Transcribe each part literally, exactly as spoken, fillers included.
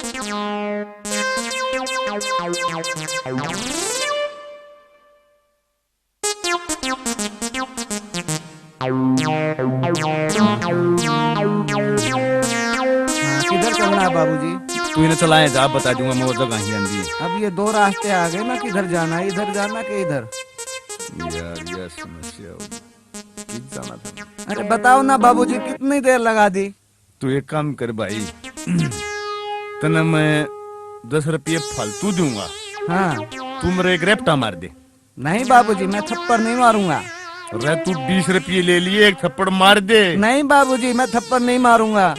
हाँ, किधर चलना है बाबूजी? तू इन्हें चलाए जा, बता दूंगा मैं वो जगह ही आंदी है। अब ये दो रास्ते आ गए ना, किधर जाना है, इधर जाना कि इधर? यार, यह समस्या हो गई। कित जाना था? अरे बताओ ना बाबूजी, कितनी देर लगा दी? तू एक काम कर भाई, तने मैं दस रुपये फालतू दूंगा। हाँ। तू मेरे एक रेपटा मार दे। नहीं बाबूजी, मैं थप्पड़ नहीं मारूंगा। रे तू बीस रुपये ले लिए, एक थप्पड़ मार दे। नहीं बाबूजी, मैं थप्पड़ नहीं मारूंगा।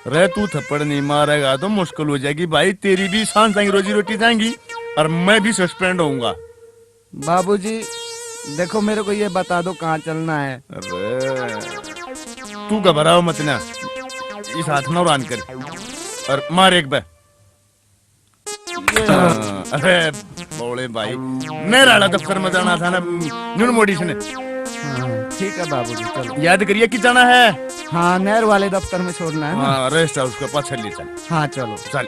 रे तू थप्पड़ नहीं मारेगा तो मुश्किल हो जाएगी भाई, तेरी भी सांस की रोजी रोटी जाएंगी और मैं भी सस्पेंड होऊंगा। बाबूजी, देखो, मेरे को ये बता दो कहाँ चलना है। अरे, तू घबराओ मत ना, इस हाथ ना उड़ान कर और मार एक बार। ये हाँ, अरे, बोले भाई, मेरा वाला दफ्तर में जाना था ना, न्यून मोड़ी से ने। हाँ, ठीक है बाबूजी, चलो। याद करिए कि जाना है। हाँ, नहर वाले दफ्तर में छोड़ना है ना। हाँ, रेस्ट हाउस के पाछे ले चल। हाँ, चलो। चल।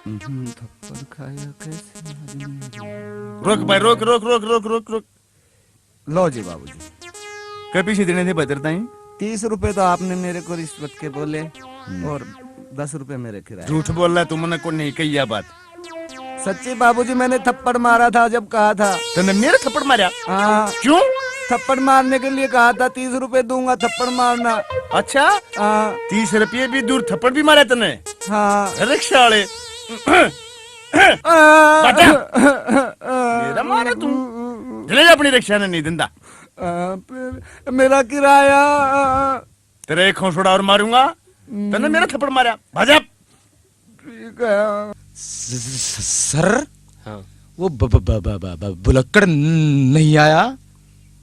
हम्म, थप्पड़ खाया कैसे आदमी रे? रुक भाई, रुक, रुक, रुक, रुक, रुक, रुक। लो जी बाबूजी। के पैसे देने थे भाई तेरे ताई? तीस रुपए तो आपने मेरे को रिश्वत के बोले हम्म। और दस रुपए मेरे किराए। झूठ बोल रहा है तू, मैंने को नहीं कही यह बात। सच्ची बाबूजी, मैंने थप्पड़ मारा था जब कहा था। तूने मेरे थप्पड़ मारा? हाँ। क्यों? थप्पड़ मारने के लिए कहा था, तीस रुपए दूंगा, थप्पड़ मारना। अच्छा? हाँ। तीस रुपये भी दूर, थप्पड़ भी मारा तूने? हाँ। रिक्शा वाले। आ, बाटा। मेरा मारा तू। चले जा अपनी रिक्शा ने, नहीं दिंदा। आ, फिर मेरा किराया। तेरा एक हौसड़ा और मारूंगा। तूने मेरा थप्पड़ मारा। भाजा। ठीक है। स-, स-, सर, हाँ। वो ब-, ब-, ब-, ब-, ब-, ब-, भुलक्कड़ न-, नहीं आया?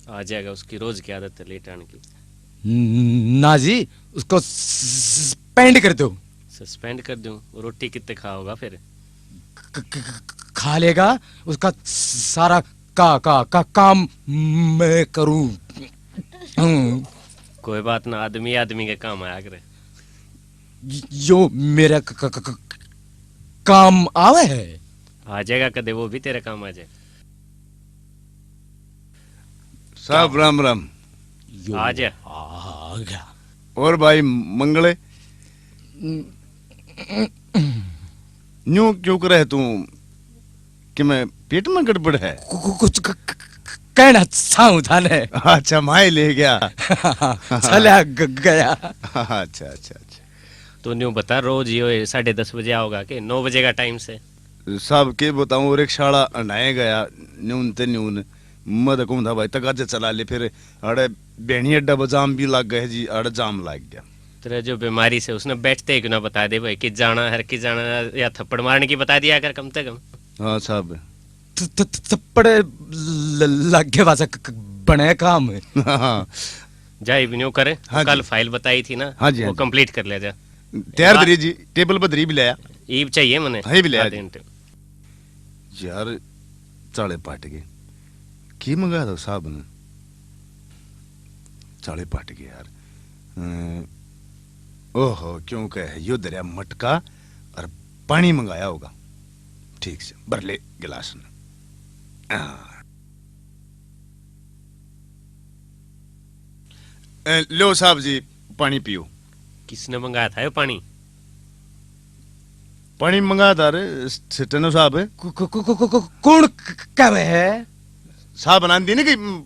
आ जाएगा, उसकी रोज की आदत है लेट आने की। न-, ना जी, उसको स-, सस्पेंड कर दो। सस्पेंड कर दूं? वो रोटी कितने खा होगा फिर? क-, क-, क-, खा लेगा, उसका सारा का, का, का काम मैं करूं। हम्म। कोई बात ना, आदमी आदमी के काम आया करे। यो मेरा क-, क-, क-, क-, काम आवे है। आ जाएगा कदे, वो भी तेरे काम आ जाए। साहब, राम राम। यो आ जा। आ गया। और भाई मंगले, न्यू क्यों करे तू? कि मैं पेट में गड़बड़ है? कु-, कु-, कुछ क-, क-, क-, कहना चाहूँ था ने। अच्छा, माय ले गया। चला ग-, गया। अच्छा, अच्छा, अच्छा। तो न्यू बता, रोज ये साढ़े दस बजे आओगा कि नौ बजे का टाइम से? साहब, के बताऊं, रिक्शा वाला हंडाए गया, न्यून ते न्यून। मैं तो कहूं था, भाई, तक आज चला ले, फिर अरे, बेणी अड्डा पर जाम भी लग गए जी, अरे, जाम लग गया। तेरे जो बीमारी से उसने बैठते ही क्यों ना बता दे, भाई, कि जाना है, कि जाना है, या थप्पड़ मारने की बता दिया कर कम से कम। हाँ, साहब। थ-, थ-, थ-, थप्पड़ ल-, लग गया, वाजा क-, क-, बने काम। हाँ। जा, इब न्यू करे, हाँ कल जी। फाइल बताई थी ना, हाँ जी, वो हाँ जी। कंप्लीट कर लिया जा। तैयार बा- धरी जी, टेबल पर धरी भी लाया। ईब चाहिए मने। हाँ, ये भी लाया आधे जी। घंटे। यार, चाले पाट गए। की मंगाया था साहब ने? चाले पाट गए यार। अं, ओहो, क्यों कह यो धरया मटका और पानी मंगाया होगा। ठीक से, भर ले गिलास ने। हाँ। ए, लो साहब जी, पानी पियो। किसने मंगाया था ये पानी? पानी मंगाया था रे, सिटनो साहब। कु-, कु-, कु-, कु-, कु-, कु-, कौन क-, क-, कहे है? साहब बनान दी ना कि, म,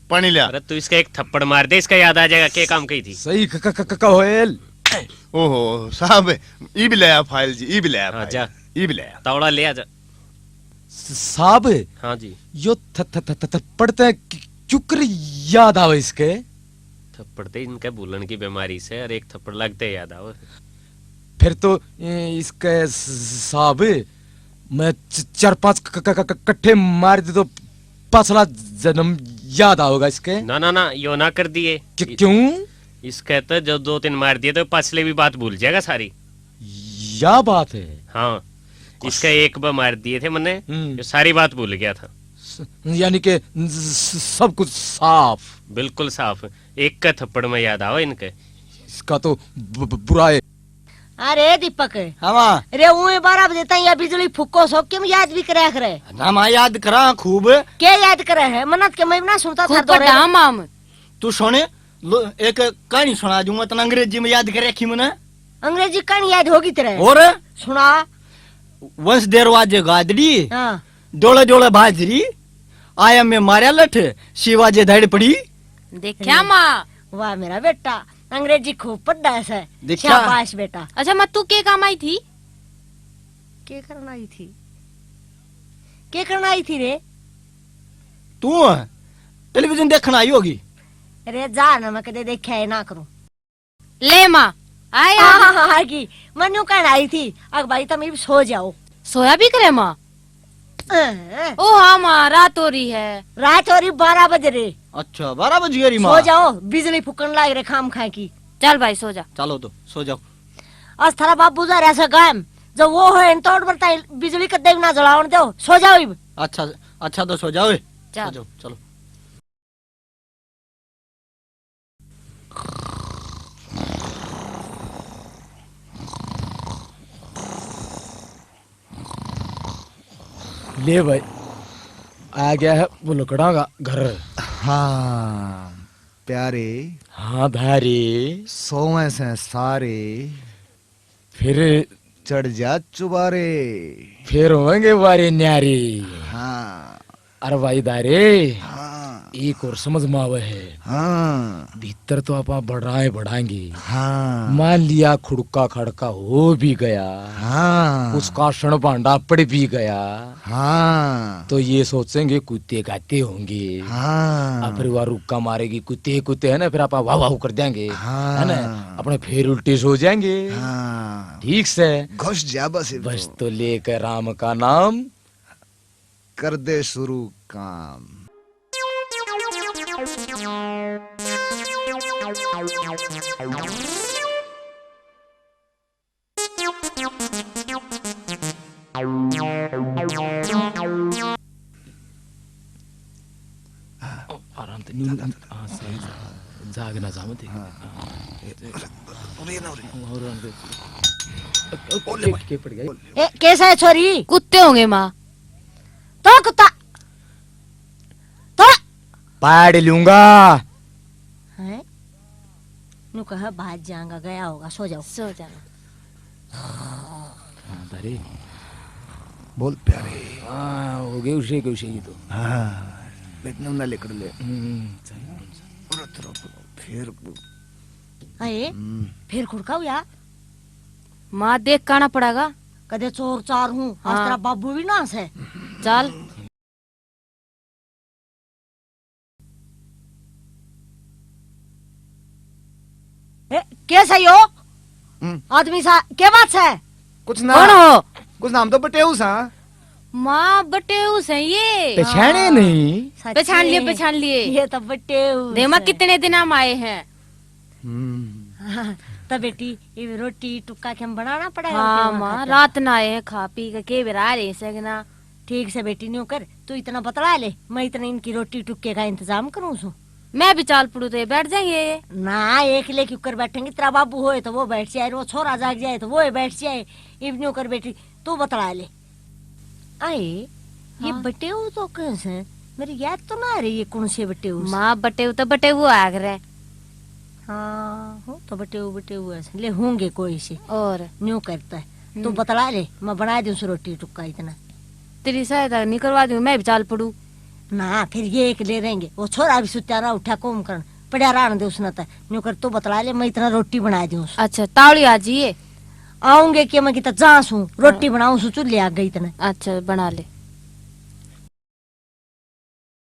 पानी लिया। अरे तू इसका एक थप्पड़ मार दे, इसका याद आ जाएगा के काम कही थी। सही क-, क-, क-, क-, कहो एल। ओहो, साहब, ई भी ले आ फाइल जी, ई भी ले आ हाँ, फाइल। जा। ई भी ले आ। तावड़ा ले आ जा। स-, साहब, हाँ जी। यो थ-, थ-, थ-, थ-, थप्पड़ ते कि-, क्यूकर याद आवे इसके? थप्पड़ ते इनके भूलन की बीमारी से, और एक थप्पड़ लगते याद आवे। फिर तो, ए, इसके स-, साहब, मैं च-, चार पांच क-, क-, क-, क-, कट्ठे मार दे तो पाछला जन्म याद आओगा इसके? ना, ना, ना, यो ना कर दिए। कि-, क्यों? इसके तो जो दो तीन मार दिए तो पाछले भी बात भूल जाएगा सारी। या बात है। हाँ, इसका एक बार मार दिए थे मैंने, हम्म। ये सारी बात भूल गया था। स-, यानी कि स-, सब कुछ साफ। बिल्कुल साफ। एक का थप्पड़ में याद आवा इनके। इसका तो ब-, ब-, बुरा है। अरे दीपक, हाँ माँ। रे, ऊए बारह बजे ताई या बिजली फूको सो, किम याद भी करया करे? ना माँ, याद करा खूब। के याद करे है? मन्नत के मैं ना सुनता था खूब दौरे। पढ़ा माम। तू सुन, लो, एक कहानी सुना दूंगा, तने अंग्रेजी में याद कर रखी मने। अंग्रेजी कहानी याद होगी तेरे? और? सुना। वंश दरवाजे गादड़ी, हाँ। डोले डोले बाजरी, आया में मारया लठ, शिवाजी धड़ पड़ी। देखा अरे, माँ। वाह मेरा बेटा, अंग्रेजी खूब पढ़ा है से। देखा। शाबाश बेटा। अच्छा माँ, तू के काम आई थी? के करना आई थी? के करना आई थी रे? तू टेलीविजन देखना आई होगी। अरे जा ना, मैं कदे देखा है ना करूं। ले माँ, आया। हाँ, हाँ, हाँ, हाँ, की। मैं न्यू कहना आई थी, अक भाई, तुम इब सो जाओ। सोया भी करे माँ? अं। ओ हाँ माँ, रात हो रही है। रात हो रही, बारह बज रहे। अच्छा, बारह बज गए री माँ। सो जाओ, बिजली फूकन लाग रहे खाम खाए की। चल भाई, सो जा। चलो तो, सो जाओ। आज थारा बाबू जा रहा सा गायम, जब वो है इन तोड़ बरता बिजली कदे भी ना जलावन दो, सो जाओ इब। अच्छा, अच्छा तो सो जाओ, ए। चल। सो जाओ, चलो। ले भाई, आ गया है भुलकड़ा का घर। हाँ प्यारे। हाँ भारे। सोवे से सारे। फिर चढ़ जा चुबारे। फिर होंगे बारे न्यारे। हाँ। अरे भाई दारे, हाँ। एक और समझ में आवे है। हाँ। भीतर तो आपा बढ़ाए बढ़ाएंगे। हाँ। मान लिया खुड़का खड़का हो भी गया। हाँ। कुछ कासण भांडा पड़ भी गया। हाँ। तो ये सोचेंगे कुत्ते गाते होंगे। हाँ। और फिर वह रुक्का मारेगी, कुत्ते, कुत्ते, है ना, फिर आप वाह वाह कर देंगे, हाँ। है ना, अपने फिर उल्टे सो जाएंगे। हाँ। ठीक से। घुस जा बस, बस तो। तो लेकर राम का नाम। कर दे शुरू काम। आराम से, न्यू, न्यू, हाँ, सही, सही। जाग ना जा मत। हाँ। हाँ। उरे ना, उरे। और, और, और। ओले के, भाई। के पड़ गया? ए, कैसा है छोरी? कुत्ते होंगे माँ। तो कुत्ता। तो पाड़ लूंगा। हैं? नु कहा, "भाज जाऊंगा, गया होगा, सो जाओ।" सो जाना। हाँ, तारी। बोल प्यारे। हाँ, हो गए उसे के उसे ही तो। हाँ, लेकिन उन्हें लेकर ले। हम्म, सही, कौन सा? उरत रहो, फिर। आए, हम्म। फिर खुड़का हुआ? माँ, देख काना पड़ेगा। कदे चोर चार हूँ, आज हाँ। तेरा बाबू भी ना से। चल। ए, के सही हो? हम्म। आदमी सा, के बात है? कुछ ना। कौन हो? कुछ नाम तो बटेऊ सा। माँ, बटेऊ से ये। पहचाने हाँ। नहीं। सच्ची। पहचान लिए, पहचान लिए। ये तो बटेऊ दे माँ से। कितने दिन हम आए हैं। हम्म। हाँ, तो बेटी, ये रोटी टुक्का के हम बनाना पड़ा है हाँ, रोटी माँ, खाते। रात ना आए हैं, खा पी के, के बेरा रहे से ना। ठीक से बेटी, न्यू कर, तू इतना बतला ले, मैं इतना इनकी रोटी टुक्के का इंतजाम करूँ सू। मैं भी चाल पड़ू तो ये बैठ जाएंगे। ना, एकले क्यों कर बैठेंगे? तेरा बाबू होए तो वो बैठ जाए, वो छोरा जाग जाए तो वो ही बैठ जाए। इब न्यू कर बेटी, तू बतला ले। आए, ये हाँ। बटेऊ तो कौन से? मेरी याद तो ना आ रही है कौन से बटेऊ से। माँ, बटेऊ तो बटेऊ आ करे। हाँ, हो तो बटेऊ, बटेऊ ऐसे ले होंगे कोई से। और? न्यू करता है। तू हम्म। बतला ले, मैं बना दूँ सु रोटी टुक्का इतना। तेरी सहायता नहीं करवा दूँ, मैं भी चाल पड़ू। ना, फिर ये एक ले रहेंगे। वो छोरा भी सुत्या रहा, उठा कोम करन। पड़ा रहन दे उसने तो। न्यू कर, तू बतला ले, मैं इतना रोटी बना दूँ। अच्छा, तावली आ जाइए। आऊंगे कि मैं कितना जा सूं, रोटी हाँ। बनाऊं सूं, चूल्हे आ गई इतने। अच्छा, बना ले।